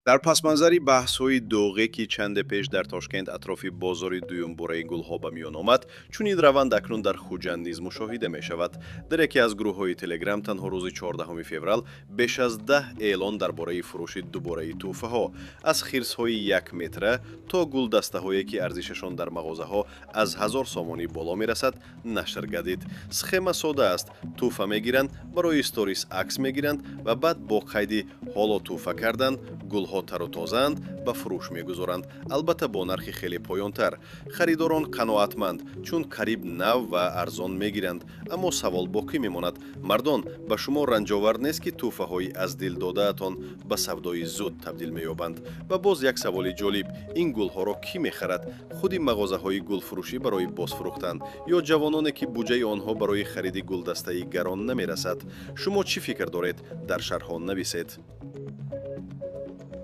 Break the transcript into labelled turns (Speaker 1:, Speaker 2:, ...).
Speaker 1: Дар пасманзари баҳсҳои доғе, ки чанде пеш дар Тошкент атрофи бозори дуюмбораи гулҳо ба миён омад, чунин раванд акнун дар Хуҷанд низ мушоҳида мешавад. Дар яке аз гурӯҳҳои Телеграм танҳо рӯзи 14 феврал беш аз 10 эълон дар бораи фурӯши дубораи тӯҳфаҳо, аз хирсҳои якметра то гулдастаҳое, ки арзишашон дар мағозаҳо аз 1000 сомонӣ боло мерасад, нашр гардид. Схема сода аст: тӯҳфа мегиранд, барои сторис акс мегиранд ва баъд бо қайди «ҳоло тӯҳфа карданд, гулҳо тару тозаанд» ба фурӯш мегузоранд, албатта бо нархи хеле поёнтар. Харидорон қаноатманд, чун қариб нав ва арзон мегиранд. Аммо савол боқӣ мемонад: мардон, ба шумо ранҷовар нест, ки тӯҳфаҳои аз дил додаатон ба савдои зуд табдил меёбанд? Ва боз як саволи ҷолиб: ин гулҳоро кӣ мехарад? Худи мағозаҳои гулфурӯшӣ барои бозфурӯхтан ё ҷавононе, ки буҷаи онҳо барои хариди гулдастаи гарон намерасад? Шумо чӣ фикр доред? Дар шарҳҳо нависед.